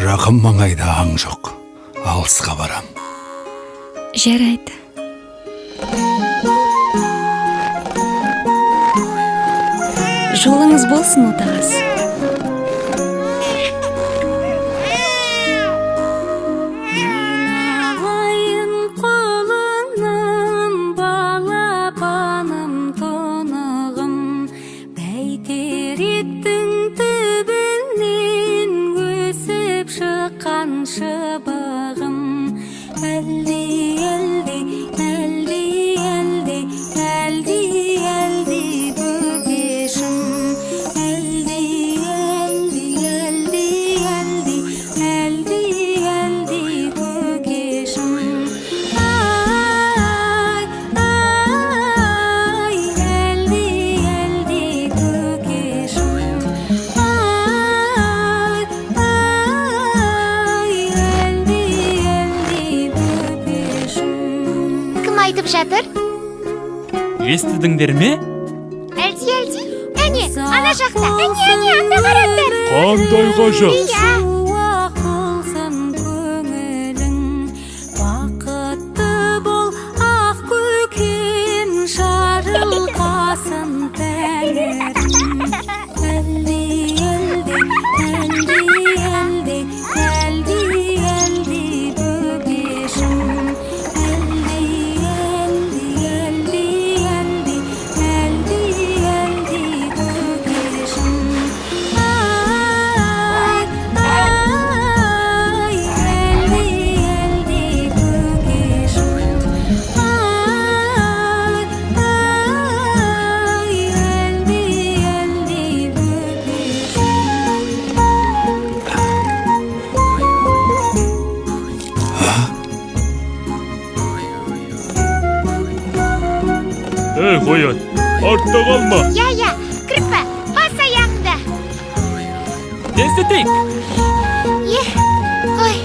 Жақын маңайда аң жоқ. Алысқа барам. Жарайды. Жолыңыз болсын, отағасы. Айналайын құлыным, балапаным, тұнығым, бәйтеректің түбінен өсіп шыққан шыбығым. Әлди, әлди, әлди, әлди, әлди, әлди, бөпешім, әлди, әлди, әлди, әлди, әлди, әлди, көкешім. Ай, ай, әлди, әлди, көкешім. Ай, ай, әлди, әлди, бөпешім. Кім айтып жатыр? Естідіңдер ме? Әлди, әлди. Әне, ана жақта. Әне, әне, анда қараңдар. Қандай ғажап! Иә. Шуақ болсын көңілің, бақытты бол, ақ көкем, жарылқасын тәңірім. Әлди, әлди, әлди, әлди, әлди, әлди, бөпешім, әлди, әлди, әлди, әлди, әлди, әлди, көкешім. Ай, ай, әлди, әлди, көкешім. Ай, ай, әлди, әлди, бөпешім. Ей, қоян, артта қалма. Иә, иә, кірпі, бас аяғыңды. Тездетейік. Е, ой,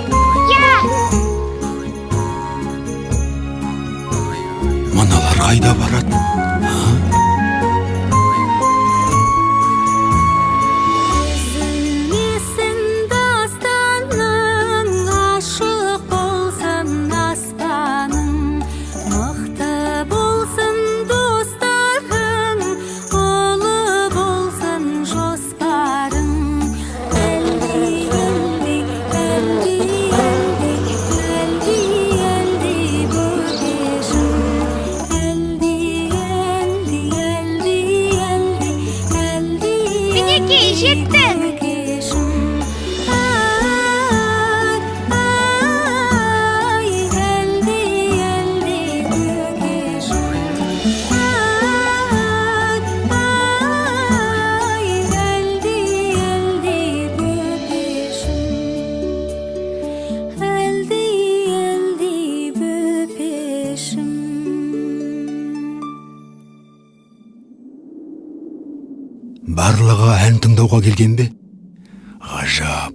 иә. Мыналар қайда барады? Үзілмесін дастаның, ашық болсын аспаның, мықты болсын достарың, ұлы болсын жоспарың. Әлди, әлди, әлди, әлди, әлди, әлди, бөпешім, әлди, әлди, әлди, әлди, әлди. Мінекей, жеттік. Көкешім. Ай, ай, әлди, әлди, көкешім. Ай, ай, әлди, әлди, бөпешім. Әлди, әлди, бөпешім. Барлығы ән тыңдауға келген бе? Ғажап.